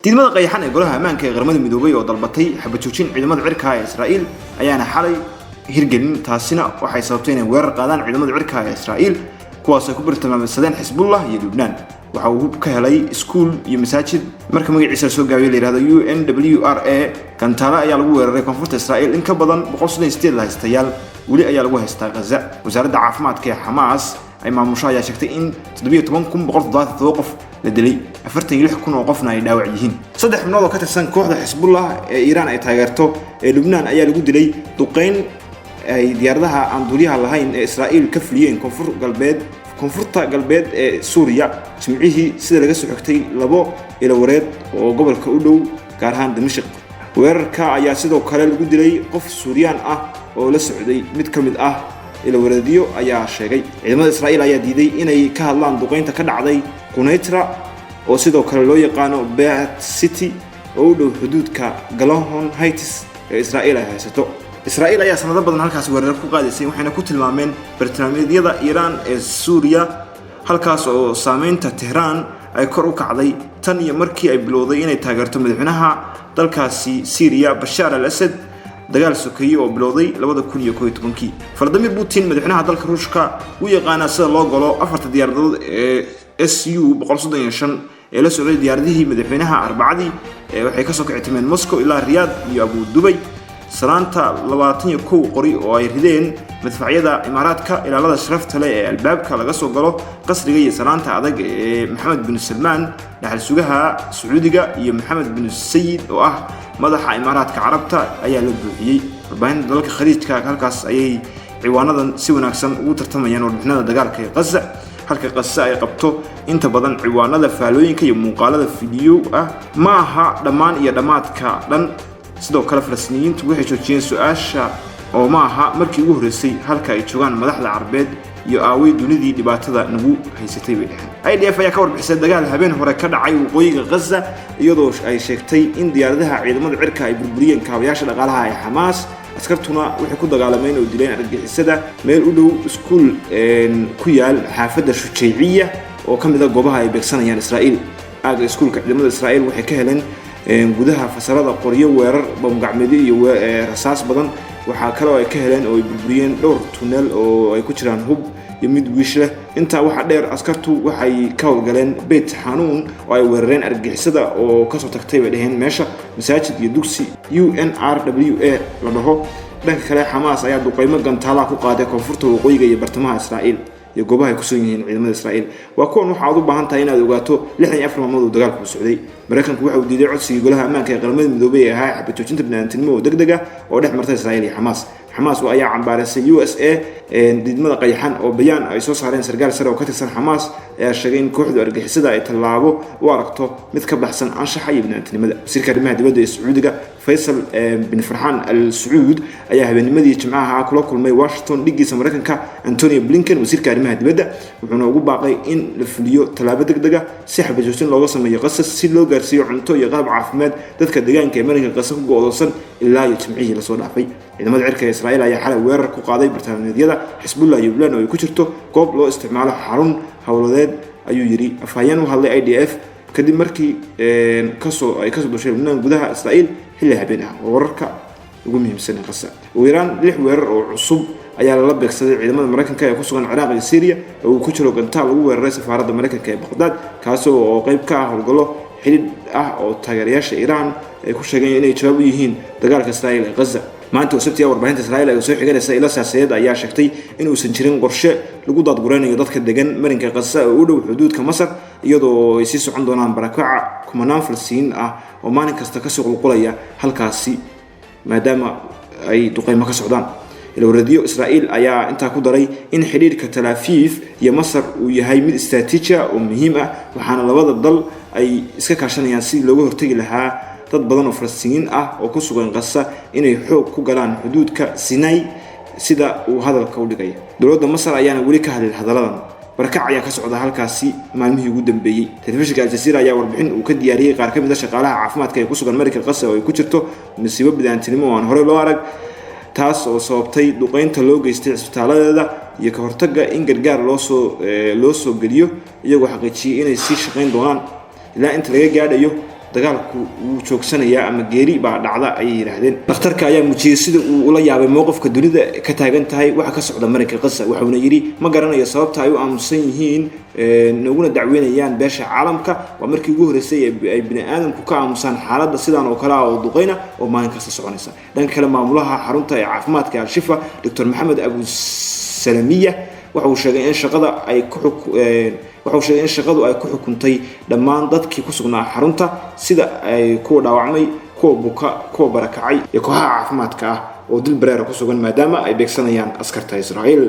Diidmada qayaxan ee Golaha Ammaanka ee Qaramada Midoobay oo dalbatay xabajoojin ciidamada cirka ee Israa'iil ayaana xalay hirgelin. Taasina waxay sababtay inay weerar qaadaan ciidamada cirka ee Israa'iil, kuwaas ay ku bartilmaameysadeen Xisbullah iyo Lubnaan. Waxa uu hub ka helay iskuul iyo masaajid marka magaciisa lasoo gaabiyo la yihahdo UNWRA. Gantaale ayaa lagu weeraray koonfurta Israa'iil. In ka badan 138 lahaystayaal weli ayaa lagu haystaa Ghaza. Wasaaradda caafimaadka ee Xamaas ay maamusho ayaa sheegtay in 17,177 qof la dilay, 46,000 oo qofna ay dhaawac yihiin. Saddex xubnood oo ka tirsan kooxda Xisbullah ee Iiraan ay taageerto ee Lubnaan ayaa lagu dilay duqeyn ay diyaaradaha aan duuliyaha lahayn ee Israa'iil ka fuliyeen koonfur galbeed, koonfurta galbeed ee Suuriya Jimcihii, sida laga soo xigtay labo ilawareed oo gobolka u dhow, gaar ahaan Dimashq. Weerarka ayaa sidoo kale lagu dilay qof Suuriyaan ah oo la socday, mid ka mid ah ilawareedyo ayaa sheegay. Ciidamada Israa'iil ayaa diiday inay ka hadlaan duqeynta ka dhacday Quneitra, oo sidoo kale loo yaqaano Beat City, oo u dhow xuduudka Golan Heights ee Israa'iil ay haysato. Israa'iil ayaa sanado badan halkaasi weerar ku qaadaysay, waxayna ku tilmaameen bartilmaameedyada Iiraan ee Suuriya, halkaas oo saameynta Tehraan ay kor u kacday tan iyo markii ay bilowday inay taageerto madaxweynaha dalkaasi Syriya, Bashaar al Asad, dagaal sokeeye oo bilowday 2011-kii. Vladimir Putin, madaxweynaha dalka Ruushka, wuu yaqaanaa sida loo galo afarta diyaaradood ee Su 135 ee la socday diyaaradihii madaxweynaha. Arbacadii waxay kasoo kici timeen Moscow ilaa Riyaad iyo Abu Dubay. Salaanta 21 qori oo ay rideen madfacyada Imaaraadka, ilaalada sharafta leh ee albaabka laga soo galo qasriga iyo salaanta adag ee Maxamed bin Salmaan, dhaxal sugaha Sacuudiga, iyo Maxamed bin Sayid oo ah madaxa Imaaraadka Carabta ayaa la buuxiyey warbaahinta dalalka Khaliijka. Halkaas ayay ciwaanadan si wanaagsan ugu tartamayaan warbixinada dagaalka ee Qaza, halka Qase ay qabto inta badan ciwaanada, faalooyinka iyo muuqaalada fidiyo ah. Ma aha dhammaan iyo dhammaadka dhan. Sidoo kale Falastiiniyiintu waxay joojiyeen su-aasha oo ma aha markii ugu horreysay halka ay joogaan madaxda Carbeed iyo aaway dunidii dhibaatada nagu haysatay, bay dheheen. IDF ayaa ka warbixisay dagaal habeen hore ka dhacay waqooyiga Ghaza, iyadoo ay sheegtay in diyaaradaha ciidamada cirka ay burburiyeen kaabayaasha dhaqaalaha ee Xamaas. Askartuna waxay ku dagaalameen oo dileen argagixisada meel u dhow iskuul ku yaal xaafadda Shujayciya, oo ka mid a goobaha ay beegsanayaan Israa'iil. Aaga iskuulka, ciidamada Israa'iil waxay ka heleen gudaha fasalada qoryo weerar, bamgacmeedyo iyo rasaas badan. Waxaa kaloo ay ka heleen oo ay burburiyeen dhowr tuneel oo ay ku jiraan hub iyo mid wiish leh. Intaa waxaa dheer, askartu waxay ka howlgaleen Beit Xanuun oo ay weerareen argagixisada oo kasoo tagtay, bay dheheen, meesha masaajid iyo dugsi UNRWA la dhaho. Dhanka kale, Xamaas ayaa duqeymo gantaalaha ku qaaday koonfurta, waqooyiga iyo bartamaha Israa'iil iyo goobaha ay kusugan yihiin ciidamada Israa'iil. Waa kuwan waxaad u baahan tahay inaad ogaato 64 maalmood uu dagaalku u socday. Maraykanku waxa uu diiday codsigii Golaha Ammaanka ee Qaramada Midoobay ee ahaa xabajoojinta bini'aadantinimo oo deg deg ah oo dhex marta Israa'iil iyo Xamaas. Xamaas ayaa cambaaraysay USA diidmada qayaxan, oo bayaan ay soo saareen sarkaal sare oo ka tirsan Xamaas ayaa sheegay in kooxdu argagixisada ay tallaabo u aragto mid ka baxsan anshaxa iyo bini'aadantinimada. Wasiirka arrimaha dibadda ee Sacuudiga, Faysal bin Farxaan al Sacuud, ayaa habeennimadii Jimcaha kula kulmay Washington dhiggiisa Maraykanka, Antonio Blinken, wasiirka arrimaha dibadda, wuxuuna ugu baaqay in la fuliyo tallaabo deg deg ah si xabajoojin looga sameeyo Qasas, si loo gaarsiiyo cunto iyo qalab caafimaad dadka deegaanka ee marinka Qasa ku go'doonsan. Ilaa iyo Jimcihii lasoo dhaafay, ciidamada cirka ee Israa'iil ayaa xalay weerar ku qaaday bartilmaameedyada Xisbullah iyo Lubnaan, oo ay ku jirto goob loo isticmaalo xarun howladeed, ayuu yidhi afhayeen u hadlay IDF, kadib markii kasoo ay kasoo dushay Lubnaan gudaha Israa'iil xilli habeen ah. Oo wararka ugu muhiimsan ee Qasa: ugu yaraan lix weerar oo cusub ayaa lala beegsaday ciidamada Maraykanka ee ku sugan Ciraaq iyo Syria, oo uu ku jiro gantaal lagu weeraray safaaradda Maraykanka ee Baqdaad, kaasoo oo qayb ka ah howlgallo xidhiidh ah oo taageerayaasha Iiraan ay ku sheegeen inay jawaab u yihiin dagaalka Israa'iil ee Ghaza. Maanta oo Sabtiga, warbaahinta Israa'iil ay soo xiganaysa ilo siyaasadeed ayaa sheegtay in uusan jirin qorshe lagu daadguraynayo dadka degan marinka Qasa oo u dhow xuduudka Masar, iyadoo ay sii socon doonaan barakaca kumanaan Falastiiniin ah oo maalin kasta kasoo qulqulaya halkaasi, maadaama ay duqeymo ka socdaan. Ilowradyo Israa'iil ayaa intaa ku daray in xidhiidhka Tel Aviv iyo Masar uu yahay mid istraatiiji ah oo muhiim ah, waxaana labada dal ay iska kaashanayaan sidii looga hortegi lahaa dad badan oo Falastiiniyiin ah oo ku sugan Qasa inay xoog ku galaan xuduudka Sinai, sida uu hadalka u dhigay. Dowladda Masar ayaana weli ka hadlin hadalladan. Barakac ayaa ka socda halkaasi maalmihii ugu dambeeyey. Telefishinka Aljazeera ayaa warbixin uu ka diyaariyey qaar ka mid a shaqaalaha caafimaadka ee ku sugan marinka Qasa, oo ay ku jirto masiibo bini'aadantinimo oo aan horey loo arag, taas oo sababtay duqeynta loo geystay cisbitaaladeeda iyo ka hortagga in gargaar loosoo geliyo, iyagoo xaqiijiyey inay sii shaqayn doonaan ilaa inta laga gaadhayo. Dagaalku wuu joogsanayaa ama geeri baa dhacda, ayay yidhaahdeen. Dhakhtarka ayaa muujiyey sida uu ula yaabay mowqifka dunida ka taagan tahay waxa ka socda marinka Gaza, waxuuna yidhi: "Ma garanayo sababta ay u aamusan yihiin, naguna dacweynayaan beesha caalamka. Waa markii ugu horreysay ay bini aadamku ka aamusaan xaaladda sidaan oo kale ah oo duqayna oo maalin kasta soconaysa." Dhanka kale, maamulaha xarunta ee caafimaadka Al-Shifa, Doctor Maxamed Abu Salamiya, waxa uu sheegay in shaqadu ay ku xukuntay dhammaan dadkii ku sugnaa xarunta, sida ay kuwa dhaawacmay, kuwa buka, kuwa barakacay iyo kooxaha caafimaadka ah oo dil bareera ku sugan, maadaama ay beegsanayaan askarta Israa'iil.